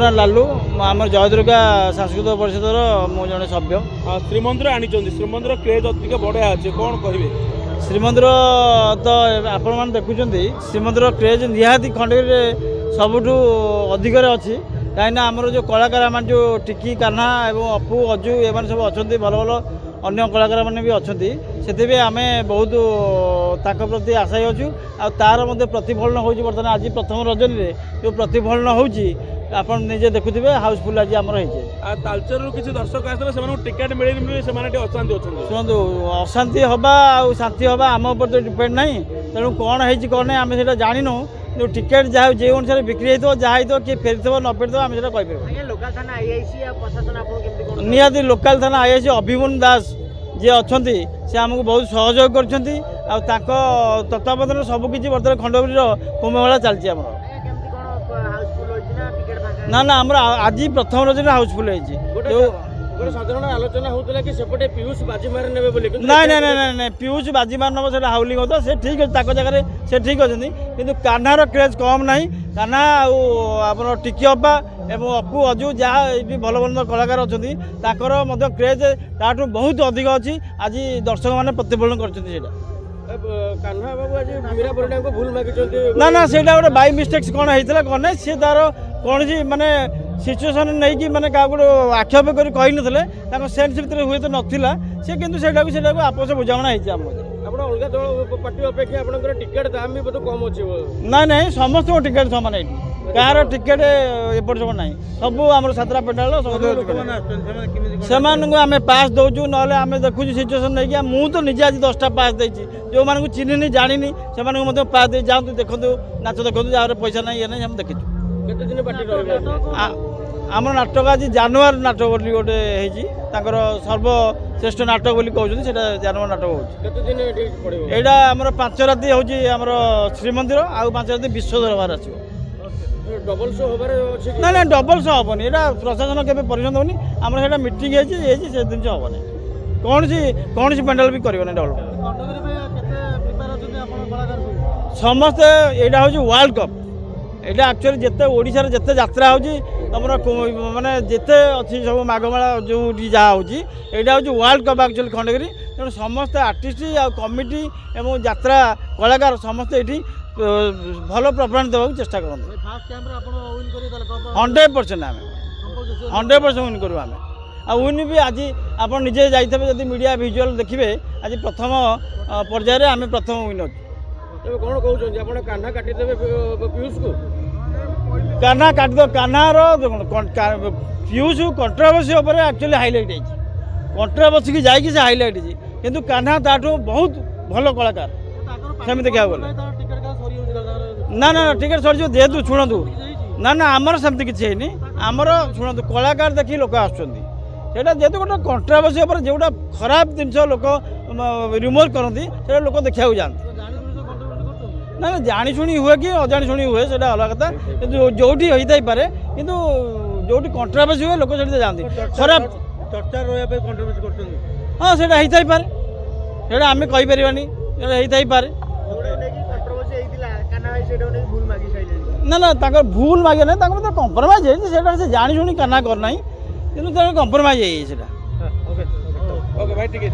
ନାଁ ଲାଲୁ। ମୁଁ ଆମର ଜୟଦୁର୍ଗା ସାଂସ୍କୃତିକ ପରିଷଦର ମୁଁ ଜଣେ ସଭ୍ୟ। ହଁ, ଶ୍ରୀମନ୍ଦିର ଆଣିଛନ୍ତି, ଶ୍ରୀମନ୍ଦିର କ୍ରେଜ୍ ଅଧିକ ବଢ଼ିଆ ଅଛି, କ'ଣ କହିବେ? ଶ୍ରୀମନ୍ଦିର ତ ଆପଣମାନେ ଦେଖୁଛନ୍ତି, ଶ୍ରୀମନ୍ଦିର କ୍ରେଜ୍ ନିହାତି ଖଣ୍ଡଗିରିରେ ସବୁଠୁ ଅଧିକରେ ଅଛି। କାହିଁକିନା ଆମର ଯେଉଁ କଳାକାରମାନେ, ଯେଉଁ ଟିକି, କାହ୍ନା ଏବଂ ଅପୁ, ଅଜୁ, ଏମାନେ ସବୁ ଅଛନ୍ତି, ଭଲ ଭଲ ଅନ୍ୟ କଳାକାରମାନେ ବି ଅଛନ୍ତି। ସେଥିପାଇଁ ଆମେ ବହୁତ ତାଙ୍କ ପ୍ରତି ଆଶାୟୀ ଅଛୁ। ଆଉ ତାର ମଧ୍ୟ ପ୍ରତିଫଳନ ହେଉଛି। ବର୍ତ୍ତମାନ ଆଜି ପ୍ରଥମ ରଜନୀରେ ଯେଉଁ ପ୍ରତିଫଳନ ହେଉଛି, ଆପଣ ନିଜେ ଦେଖୁଥିବେ, ହାଉସଫୁଲ୍ ଆଜି ଆମର ହେଇଛି। ଆଉ ତାଲଚେରରୁ କିଛି ଦର୍ଶକ ଆସିଥିଲେ, ସେମାନଙ୍କୁ ଟିକେଟ୍ ମିଳିନି ବୋଲି ସେମାନେ ଟିକେ ଅଶାନ୍ତି ଅଛନ୍ତି। ଶୁଣନ୍ତୁ, ଅଶାନ୍ତି ହେବା ଆଉ ଶାନ୍ତି ହେବା ଆମ ଉପରେ ତ ଡିପେଣ୍ଡ ନାହିଁ। ତେଣୁ କ'ଣ ହେଇଛି କ'ଣ ନାହିଁ, ଆମେ ସେଇଟା ଜାଣିନୁ। କିନ୍ତୁ ଟିକେଟ୍ ଯାହା ଯେଉଁ ଅନୁସାରେ ବିକ୍ରି ହେଇଥିବ, ଯାହା ହେଇଥିବ, କିଏ ଫେରିଥିବ ନ ଫେରିଥିବ, ଆମେ ସେଇଟା କହିପାରିବୁ। ଆଜ୍ଞା, ଲୋକାଲ ଥାନା ଆଇଆଇସି ଆଉ ପ୍ରଶାସନ ଆପଣ କେମିତି କ'ଣ? ନିହାତି ଲୋକାଲ ଥାନା ଆଇଆଇସି ଅଭିମନ୍ୟୁ ଦାସ ଯିଏ ଅଛନ୍ତି, ସେ ଆମକୁ ବହୁତ ସହଯୋଗ କରିଛନ୍ତି। ଆଉ ତାଙ୍କ ତତ୍ତ୍ୱାବଧାନରେ ସବୁକିଛି ବର୍ତ୍ତମାନ ଖଣ୍ଡଗିରିର କୁମ୍ଭମେଳା ଚାଲିଛି ଆମର। ଆଜ୍ଞା, କେମିତି କ'ଣ, ହାଉସଫୁଲ୍ ହୋଇଛି ନା ଟିକେଟ୍ ଫାଙ୍କା? ନା ନା, ଆମର ଆଜି ପ୍ରଥମ ରଜନୀରେ ହାଉସଫୁଲ୍ ହେଇଛି। ଯେଉଁ ଗୋଟେ ସାଧାରଣ ଆଲୋଚନା ହଉଥିଲା କି ସେପଟେ ପିୟୁଷ ବାଜି ମାରି ନେବେ ବୋଲି। ନାଇଁ ନାଇଁ ନାଇଁ ନାଇଁ ନାଇଁ, ପିୟୁଷ ବାଜି ମାରି ନେବ ସେଇଟା ହାଉଲିଂ କଥା। ସେ ଠିକ୍ ଅଛି, ତାଙ୍କ ଜାଗାରେ ସେ ଠିକ୍ ଅଛନ୍ତି। କିନ୍ତୁ କାହ୍ନାର କ୍ରେଜ୍ କମ୍ ନାହିଁ। କାହ୍ନା ଆଉ ଆମର ଟିକି ଅପା ଏବଂ ଅପୁ, ଅଜୁ, ଯାହା ଏଇଠି ଭଲ ଭଲ କଳାକାର ଅଛନ୍ତି, ତାଙ୍କର ମଧ୍ୟ କ୍ରେଜ୍ ତାଠୁ ବହୁତ ଅଧିକ ଅଛି। ଆଜି ଦର୍ଶକମାନେ ପ୍ରତିଫଳନ କରିଛନ୍ତି ସେଇଟା। କାହ୍ନା ବାବୁ ଆଜି ମୀରା ପରିଡ଼ାଙ୍କୁ ଭୁଲ ମାଗିଛନ୍ତି। ନା ନା, ସେଇଟା ଗୋଟେ ବାଇ ମିଷ୍ଟେକ୍ସ କ'ଣ ହେଇଥିଲା କ'ଣ ନାହିଁ, ସିଏ ତାର କୌଣସି ମାନେ ସିଚୁଏସନ୍ ନେଇକି ମାନେ କାହାକୁ ଗୋଟେ ଆକ୍ଷେପ କରି କହିନଥିଲେ। ତାଙ୍କ ସେନ୍ସ ଭିତରେ ହୁଏତ ନଥିଲା ସେ, କିନ୍ତୁ ସେଇଟାକୁ ଆପୋଷ ବୁଝାମଣା ହେଇଛି ଆମ ମଧ୍ୟରେ। ଆପଣ ଅଲଗା ଦଳ ପାର୍ଟି ଅପେକ୍ଷା ଆପଣଙ୍କର ଟିକେଟ୍ ଦାମ ବି ବୋଧେ କମ୍ ଅଛି? ନାଇଁ ନାଇଁ, ସମସ୍ତଙ୍କ ଟିକେଟ୍ ସମାନ ଏଇଠି। କାହାର ଟିକେଟ୍ ଏପଟ ସେପଟ ନାହିଁ। ସବୁ ଆମର ସାତଟା ପେଣ୍ଡାଲ ସବୁ। ସେମାନଙ୍କୁ ଆମେ ପାସ୍ ଦେଉଛୁ, ନହେଲେ ଆମେ ଦେଖୁଛୁ ସିଚୁଏସନ୍ ନେଇକି। ମୁଁ ତ ନିଜେ ଆଜି 10ଟା ପାସ୍ ଦେଇଛି। ଯେଉଁମାନଙ୍କୁ ଚିହ୍ନିନି ଜାଣିନି, ସେମାନଙ୍କୁ ମଧ୍ୟ ପାସ୍ ଦେଇ, ଯାଆନ୍ତୁ ଦେଖନ୍ତୁ, ନାଚ ଦେଖନ୍ତୁ, ଯାହାର ପଇସା ନାହିଁ ଇଏ ନାହିଁ, ଆମେ ଦେଖିଛୁ। କେତେ ଦିନ ପାର୍ଟି ରହିବ? ଆମର ନାଟକ ଆଜି ଜାନୁଆର ନାଟକ ବୋଲି ଗୋଟେ ହେଇଛି। ତାଙ୍କର ସର୍ବଶ୍ରେଷ୍ଠ ନାଟକ ବୋଲି କହୁଛନ୍ତି, ସେଇଟା ଜାନୁଆର ନାଟକ ହେଉଛି। କେତେ ଦିନ ଏଠି ପଡ଼ିବ? ଏଇଟା ଆମର 5 ରାତି ହେଉଛି ଆମର ଶ୍ରୀମନ୍ଦିର, ଆଉ 5 ରାତି ବିଶ୍ୱ ଦରବାର ଆସିବ। ଡବଲ ଶୋ ହେବାରେ ଅଛି କି? ନା ନା, ଡବଲ ଶୋ ହେବନି। ଏଇଟା ପ୍ରଶାସନ କେବେ ପରିମିଶନ ଦେବନି। ଆମର ସେଇଟା ମିଟିଂ ହେଇଛି, ସେ ଜିନିଷ ହେବନି। କୌଣସି ପେଣ୍ଡାଲ ବି କରିବନି ଡବଲ। ସମସ୍ତେ, ଏଇଟା ହେଉଛି ୱାର୍ଲଡ କପ୍। ଏଇଟା ଆକ୍ଚୁଆଲି ଯେତେ ଓଡ଼ିଶାରେ ଯେତେ ଯାତ୍ରା ହେଉଛି ତମର, ମାନେ ଯେତେ ଅଛି ସବୁ ମାଘମେଳା, ଯେଉଁଠି ଯାହା ହେଉଛି, ଏଇଟା ହେଉଛି ୱାର୍ଲଡ କପ୍ ଆକ୍ଚୁଆଲି ଖଣ୍ଡଗିରି। ତେଣୁ ସମସ୍ତେ ଆର୍ଟିଷ୍ଟ ଆଉ କମିଟି ଏବଂ ଯାତ୍ରା କଳାକାର ସମସ୍ତେ ଏଇଠି ଭଲ ପରଫର୍ମାନ୍ସ ଦେବାକୁ ଚେଷ୍ଟା କରନ୍ତି। 100% ଆମେ 100% ୱିନ୍ କରିବୁ ଆମେ। ଆଉ ୱିନ୍ ବି ଆଜି ଆପଣ ନିଜେ ଯାଇଥିବେ, ଯଦି ମିଡ଼ିଆ ଭିଜୁଆଲ୍ ଦେଖିବେ, ଆଜି ପ୍ରଥମ ପର୍ଯ୍ୟାୟରେ ଆମେ ପ୍ରଥମ ୱିନ୍ ଅଛୁ। ତେବେ କ'ଣ କହୁଛନ୍ତି ଆପଣ, କାହ୍ନା କାଟିଦେବେ ପିୟୁଷକୁ? କାହ୍ନା କାଟିଦେବ। କାହ୍ନାର ଦେଖନ୍ତୁ, ପିୟୁଷ କଣ୍ଟ୍ରୋଭର୍ସି ଉପରେ ଆକ୍ଚୁଆଲି ହାଇଲାଇଟ୍ ହେଇଛି। କଣ୍ଟ୍ରୋଭର୍ସିକି ଯାଇକି ସେ ହାଇଲାଇଟ୍ ହେଇଛି। କିନ୍ତୁ କାହ୍ନା ତାଠୁ ବହୁତ ଭଲ କଳାକାର ସେମିତି ଦେଖିବାକୁ ଗଲେ। ନା ନା, ଟିକେଟ୍ ସରିଯିବ ଯେହେତୁ, ଶୁଣନ୍ତୁ, ନା ନା, ଆମର ସେମିତି କିଛି ହେଇନି। ଆମର ଶୁଣନ୍ତୁ, କଳାକାର ଦେଖି ଲୋକ ଆସୁଛନ୍ତି। ସେଇଟା ଯେହେତୁ ଗୋଟେ କଣ୍ଟ୍ରୋଭର୍ସି ଉପରେ ଯେଉଁଟା ଖରାପ ଜିନିଷ ଲୋକ ରିମୁଭ୍ କରନ୍ତି, ସେଇଟା ଲୋକ ଦେଖିବାକୁ ଯାଆନ୍ତି। ନା ନା, ଜାଣିଶୁଣି ହୁଏ କି ଅଜାଣି ଶୁଣି ହୁଏ, ସେଇଟା ଅଲଗା କଥା। କିନ୍ତୁ ଯେଉଁଠି ହେଇଥାଇପାରେ, କିନ୍ତୁ ଯେଉଁଠି କଣ୍ଟ୍ରୋଭର୍ସି ହୁଏ, ଲୋକ ସେଠି ଯାଆନ୍ତି। ଖରାପ ଚର୍ଚ୍ଚା ରହିବା ପାଇଁ କଣ୍ଟ୍ରୋଭର୍ସି କରୁଛନ୍ତି? ହଁ, ସେଇଟା ହେଇଥାଇପାରେ। ସେଇଟା ଆମେ କହିପାରିବାନି, ସେଇଟା ହେଇଥାଇପାରେ। ନା ନା, ତାଙ୍କର ଭୁଲ ମାଗିବା ନାହିଁ। ତାଙ୍କ ଭିତରେ କମ୍ପ୍ରମାଇଜ୍ ହେଇଛି। ସେଇଟା ସେ ଜାଣି ଶୁଣି କାହ୍ନା କରିନାହିଁ, କିନ୍ତୁ ତାଙ୍କର କମ୍ପ୍ରମାଇଜ୍ ହେଇଯାଇଛି ସେଇଟା। ଓକେ ଭାଇ, ଟିକେ।